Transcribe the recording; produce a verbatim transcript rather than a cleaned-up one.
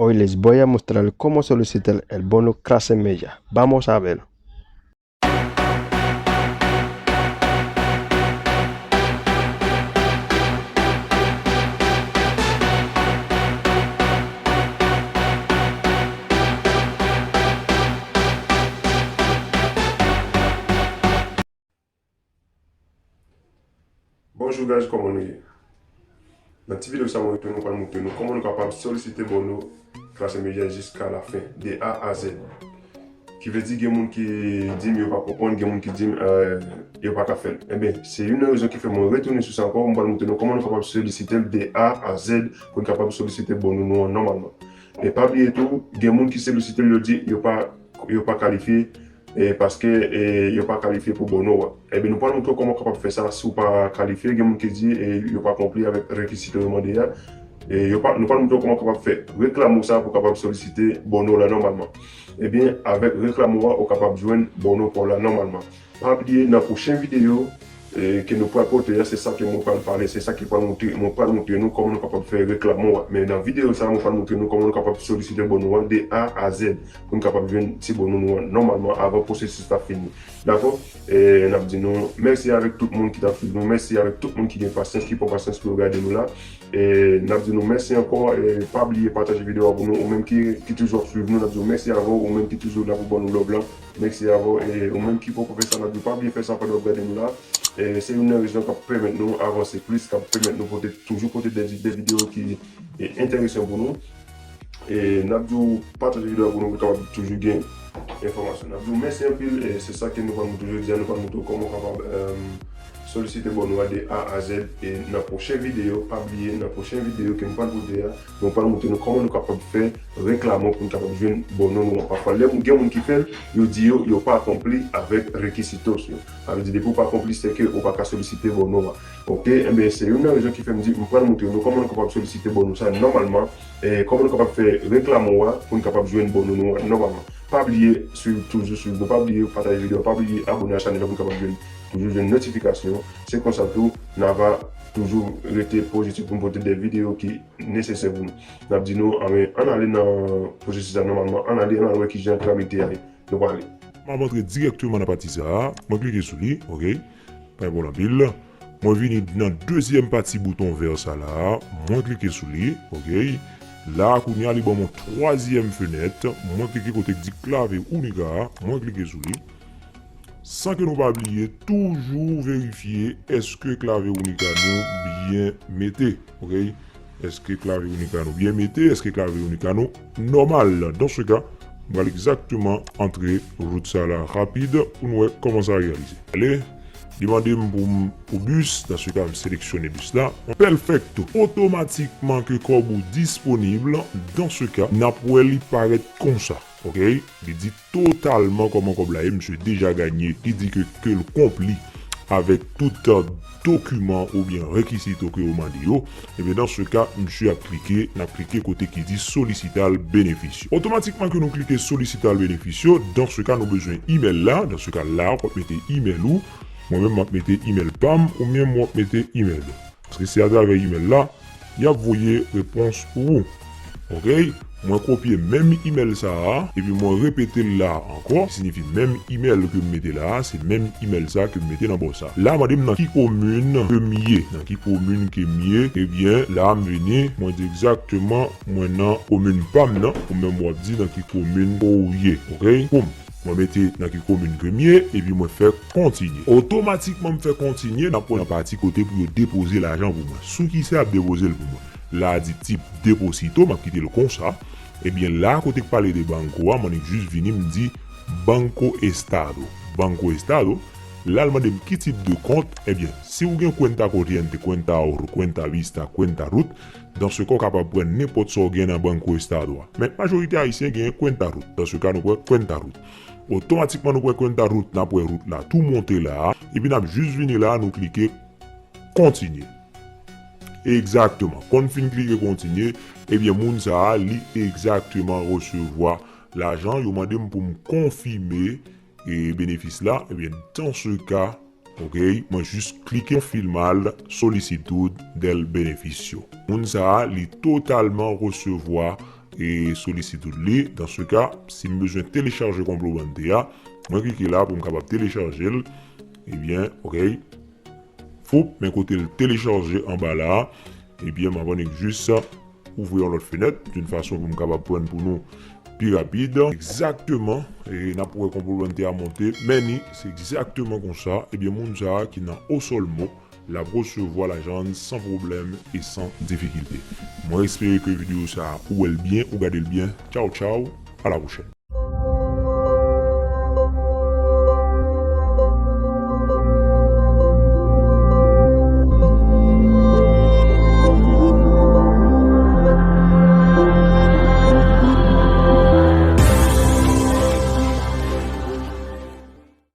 Hoy les voy a mostrar cómo solicitar el bono Clase Media. Vamos a ver. Bonjou guys, kòman nou ye? Nan ti videyo sa mwen retounen, mwen pral montre nou kòman nou kapab solisite bono Clase Media jiska la fen, de A a Z. Ki vle di gen moun ki di m yo pa konprann, gen moun ki di m, eh, yo pa ka fè l. Enben, se youn nan rezon ki fè mwen retounen sou sa ankò, mwen pral montre nou kòman nou kapab solisite l de A a Z pou n kapab solisite bono nou an nòmalman. E pa bliye tou, gen moun ki solisite l, yo di yo pa, yo pa kalifye, e paske, e, yo pa kalifye pou bono a. Ebyen, nou pral montre w kòman w kapab fè sa si w pa kalifye. Gen moun ki di, e, yo pa konpli avèk rekizito yo mande a. E, yo pa, nou pral montre w kòman w kapab fè reklamo sa pou w kapab solisite bono la nòmalman. Ebyen, avèk reklamo a, ou kapab jwenn bono pa w la nòmalman. Pa bliye, nan pwochen videyo, e, ke nou pral pote a, se sa ke mwen pral pale, se sa ki pral montre, mwen pral montre nou kòman nou kapab fè reklamo a. Men nan videyo sa, mwen pral montre nou kòman nou kapab solisite bono a de A a Z pou n kapab jwenn ti bono nou an nòmalman avan pwosesis la fini. Dakò? E, n ap di nou mèsi avèk tout moun ki t ap swiv nou, mèsi avèk tout moun ki gen pasyans, ki pran pasyans pou yo gade nou la. E, n ap di nou mèsi ankò, e, pa bliye pataje videyo a pou nou, ou menm ki, ki toujou ap swiv nou, n ap di w mèsi avè w, ou menm ki toujou la pou ban nou love la. Mèsi avè w, e ou menm ki poko fè sa, n ap di w pa bliye fè sa pandan w ap gade nou la. E se youn nan rezon k ap pèmèt nou avanse plis, k ap pèmèt nou pote, toujou pote de, de videyo ki, e, enteresan pou nou. E n ap di w pataje videyo a pou nou kapab toujou gen enfòmasyon. N ap di w mèsi anpil, e se sa ke nou pral montre jodi a, nou pral montre w kòman w kapab, em, solisite bono a de A a Z. E nan pwochen videyo, pa bliye, nan pwochen videyo ke m pral pote a, mwen pral montre nou kòman nou kapab fè reklamo pou n kapab jwenn bono nou an. Pafwa, lè moun, gen moun ki fè l, yo di yo, yo pa akonpli avèk rekizitos yo. Sa vle di, depi w pa akonpli, se ke ou pa ka solisite bono a. Oke? Enben, se youn nan rezon ki fè m di, m pral montre nou kòman nou kapab solisite bono sa nòmalman, e kòman nou kapab fè reklamo a pou n kapab jwenn bono nou an nòmalman. Pa bliye swiv, toujou swiv nou, pa bliye pataje videyo, pa bliye abone a chanèl la pou n kapab jwenn, toujou jwenn notifikasyon. Se konsa tou, n a va toujou rete pozitif pou n pote de videyo ki nesesè pou nou. N ap di nou, anben, ann ale nan pwosesis la nòmalman, ann ale, ann al wè kijan tramite a ye. Nou prale. M ap antre dirèkteman nan pati sa a. Mwen klike sou li, oke. Pa gen pwoblèm anpil. Mwen vini nan dezyèm pati bouton vè sa la a. Mwen klike sou li, oke. La a, kounye a, li ban mwen twazyèm fenèt. Mwen klike kote k di Clave Única a. Mwen klike sou li. San ke nou pa bliye, toujou verifye èske Clave Única nou byen mete, oke? Èske Clave Única nou byen mete? Èske Clave Única nou nòmal? Dans ce cas, m pral egzakteman antre root sa la rapid pou n wè kòman sa reyalize. Ale, li mande m pou m pou bus, dans ce cas, m seleksyone bus la. Perfecto. Otomatikman ke kòb ou disponib, dans ce cas, n ap wè li parèt konsa, oke? Li di totalman kòman kòb la ye, misye deja ganye, li di ke, ke l konpli avèk tout, euh, dokiman oubyen rekizito ke yo mande yo. Ebyen, dans ce cas, misye ap klike, n ap klike kote ki di solicitar beneficio. Otomatikman ke nou klike solicitar beneficio, dans ce cas, nou bezwen email la. Dans ce cas, la, w ap mete email ou. Mwen menm, m ap mete email pa m, ou menm, w ap mete email ou. Paske se atravè email la, y ap voye repons pou ou. Oke? Mwen kopye menm email sa a, epi mwen repete l la ankò, ki siyifi menm email ke m mete la a, se menm email sa ke m mete nan bò sa. La, mande m nan ki komin ke m ye. Nan ki komin ke m ye? Ebyen, la, m vini, mwen di egzakteman, mwen nan komin pa m nan, ou menm w ap di nan ki komin ke w ye. Oke? Boum. Mwen mete nan ki komin ke m ye, epi mwen fè kontinye. Otomatikman, m fè kontinye, n ap nan pati kote pou yo depoze lajan pou mwen. Sou ki sa y ap depoze l pou mwen? La a di tip deposito, m ap kite l konsa. Ebyen, la a kote k pale de banko a, mwen annik jis vini, m di Banco Estado. Banco Estado. La, l mande m ki tip de kont. Ebyen, si w gen cuenta corriente, cuenta ahorro, cuenta vista, cuenta ruth, dans ce cas, w kapab pran nenpòt sa w gen nan Banco Estado a. Men, majorite Ayisyen gen cuenta ruth. Dans ce cas, nou pran cuenta ruth. Otomatikman, nou pran cuenta ruth, n ap wè ruth la tou monte la a. Epi n ap jis vini la a, nou klike kontinye. Egzakteman. Kon m fin klike kontinye, ebyen, moun sa a, li egzakteman resevwa lajan. Yo mande m pou m konfime, e, benefis la. Ebyen, dans ce cas, oke, mwen jis klike confirmar solicitud del beneficio. Moun sa a, li totalman resevwa e solisye tout li. Dans ce cas, si m bezwen telechaje Konplo Bante a, mwen klike la pou m kapab telechaje l. Ebyen, ok. Foup, men kote l telechaje anba la a, ebyen, m ap annik jis ouvri yon lòt fenèt, d'une façon pou m kapab pran pou nou pi rapid. Egzakteman, e n ap wè Konplo Bante a monte, men ni, se egzakteman konsa, ebyen, moun sa a ki nan Osolmo, l ap resevwa lajan l san pwoblèm e san difikilte. Mwen espere ke videyo sa a ou wè l byen, ou gade l byen. Tchaw, tchaw, a la pwochèn.